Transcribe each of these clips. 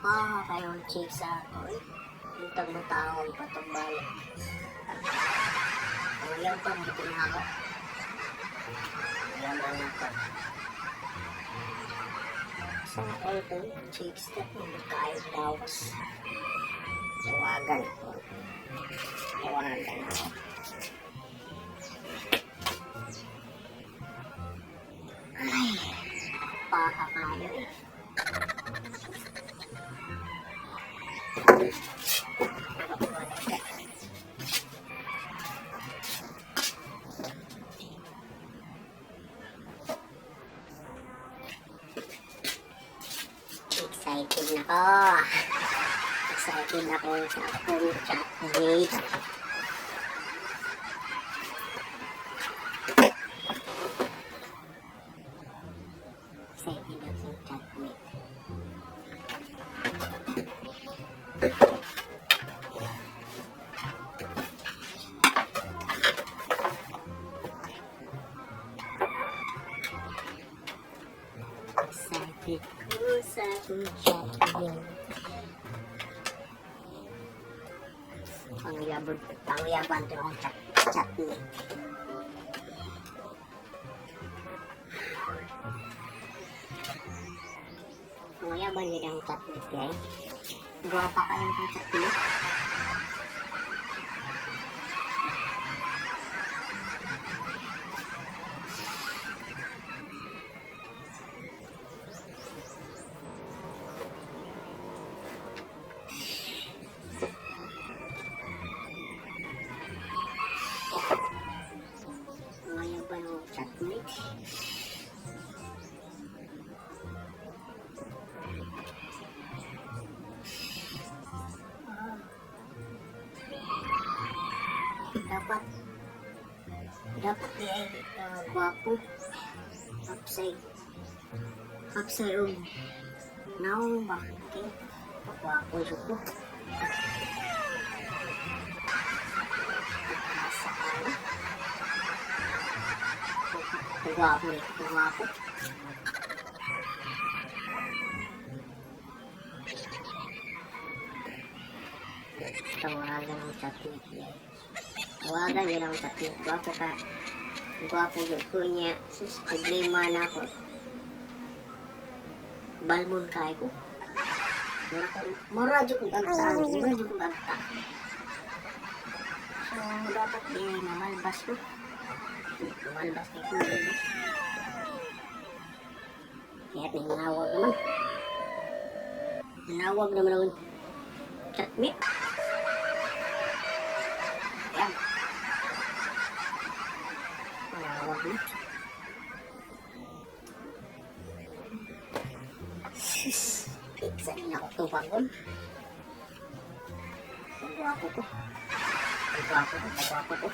Paha kayong chicks sa ako eh. Intag mo taong patumbali. Ang pa, dito na ako. Uyaban na ako. Sa all to, chicks na kayo dawas. Tawagan ko. Tawagan ako. Ay, paha kayo eh. Excited na ako. Excited ako sa akong chatmate. Excited ako sa chatmate. Excited ko sa akong chatmate. Pangyabon, pangyaban to akong chatmate. Pangyaban yun ang chatmate, guys. Gwapa kayo ng chatmate. Pangayaban ang chatmate. Ah. Dapat di ay gwapo. Hapsay. Hapsay og naong ba? Okay. Gwapo jud ko. Asa ka. Gwapo eh. Gwapo. Tawagan ang chatmate yan. Tawagan yun ang chatmate. Gwapo ka. Gwapo yun ko niya. Sus, problema na ako. Balmon kay ko. Mura jud kong agta. Mura jud kong agta. So, dapat di ay mamalbas ko. Mamalbas kay ko. Kaya nanawag naman. Nanawag naman ako. Chatmate. Ayan. Nanawag na. Sus, pizza na ako tuwagon. Ang gwapo ko. Ang gwapo ko, ang gwapo ko.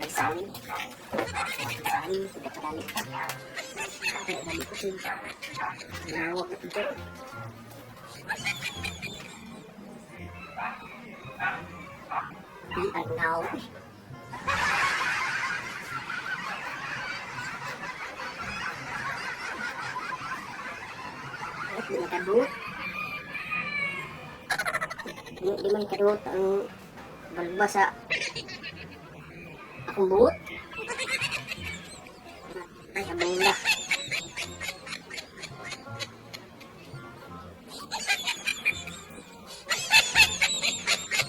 Ay, sa amin. Sa amin, sudah kadali pa. Kaya dali ko siya. Nawag na ito. Di ang nawag eh. Di makadut. Di man kadut ang balbas sa akong buot. Ay, abang na.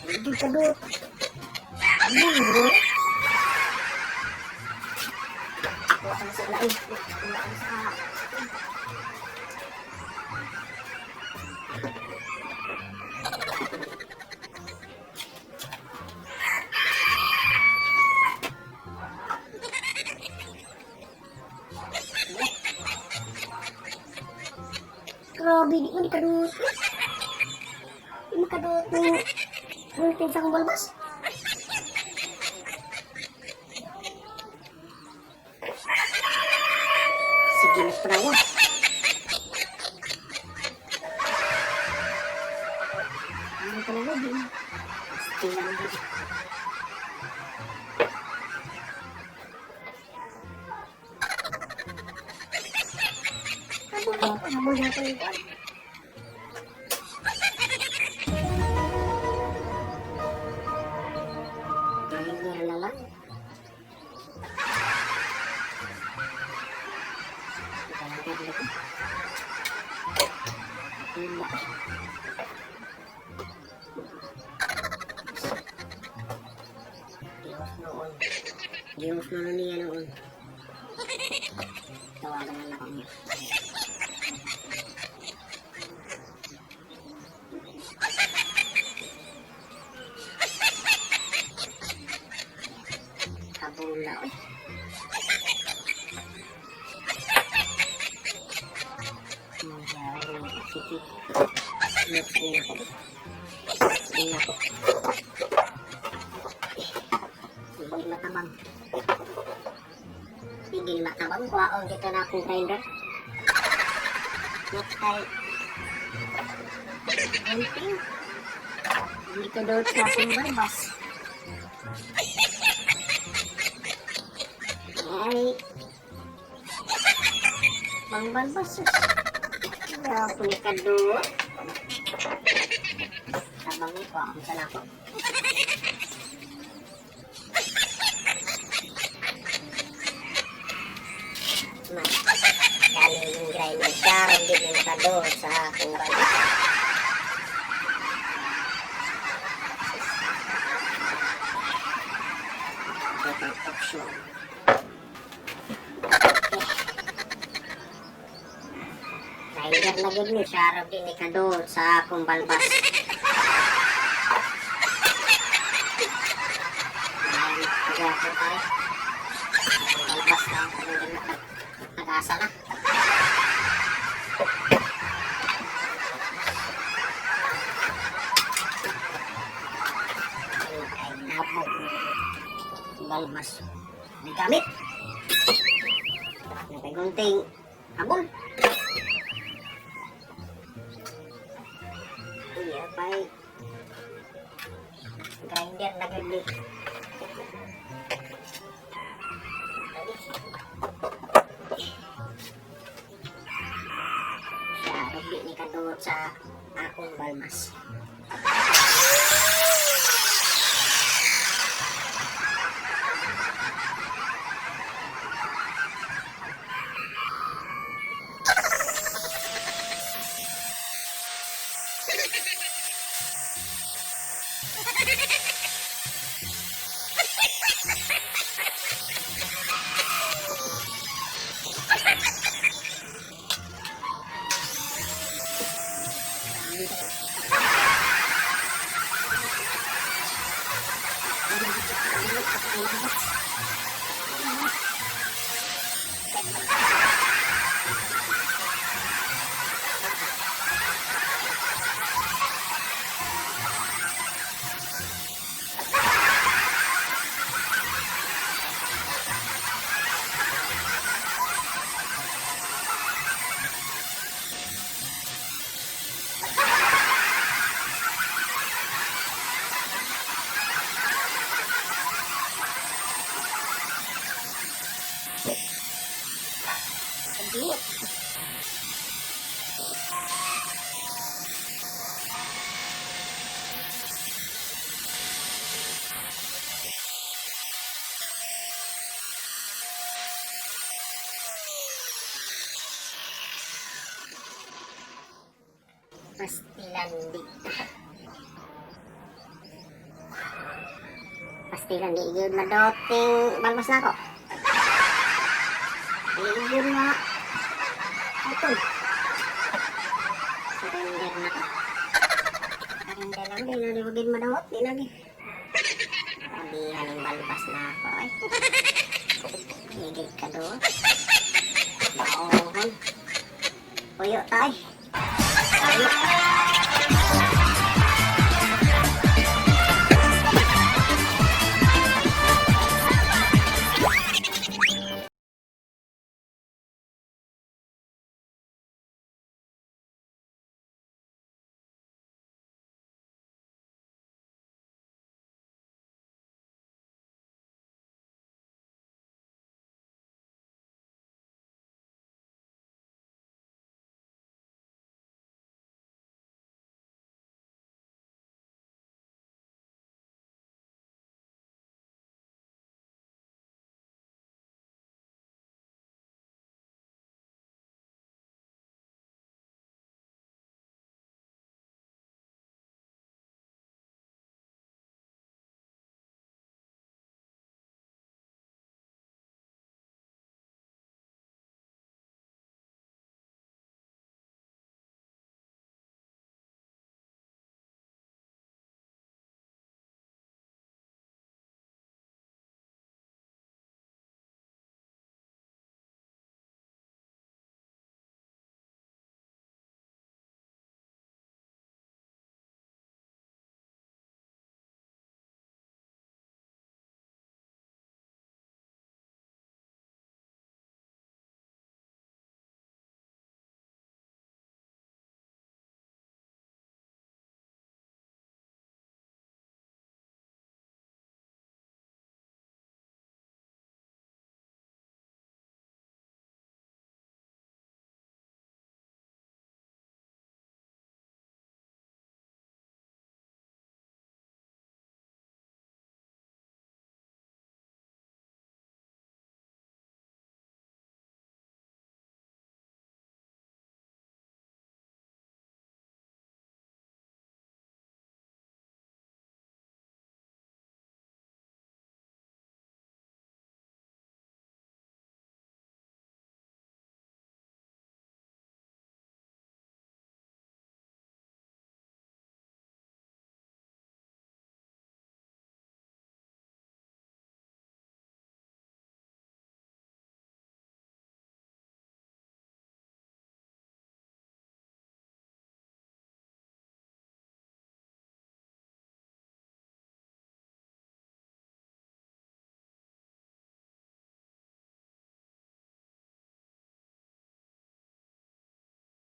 Hindi kadut. Abang bro. Wala sa lain. Wala sa. Grabe, di man kadut. Di man kadut ng gunting sa akong balbas. Sige na panawag. Ano panawag eh? Habol ako, habol ako yung kuwan. Grinder na lang. Grinder na ko. Wala. Diyos noon. Diyos na niya noon. Tawagan na ako niya. Kabula, oy. Sige. Sige ako. Sige ako. Sige matabang. Sige matabang. Kuhaon dito na akong grinder. Nakay. Gunting. Dito daw sa akong balbas. Ay. Mang balbas. Sus. Wala ko ni kado. Tabang ko ako sa nako. Ma, dali yung grinder siya, hindi na nakado sa akong balbas. Second option. Grinder na gid ni siya, hindi ni kado sa akong balbas. Ayan, pag-ako tayo. Balbas na ang grinder na. Nag-asa na. Ay, nabo. Balbas. May gamit. Nakagunting habol. Iya, pay. Grinder na gid ni. Siya, rubi ni kadulot sa akong balmas. Kadulot. Pastilan di. Pastilan di gyud madoting balbas na ako. Di gyud ma. Ito. Surrender na ko. Surrender lang di na di gyud madawat di lagi. Sabihan ang balbas na ako ay. Higit ka doon. Baohon. Puyo tayo. Puyo.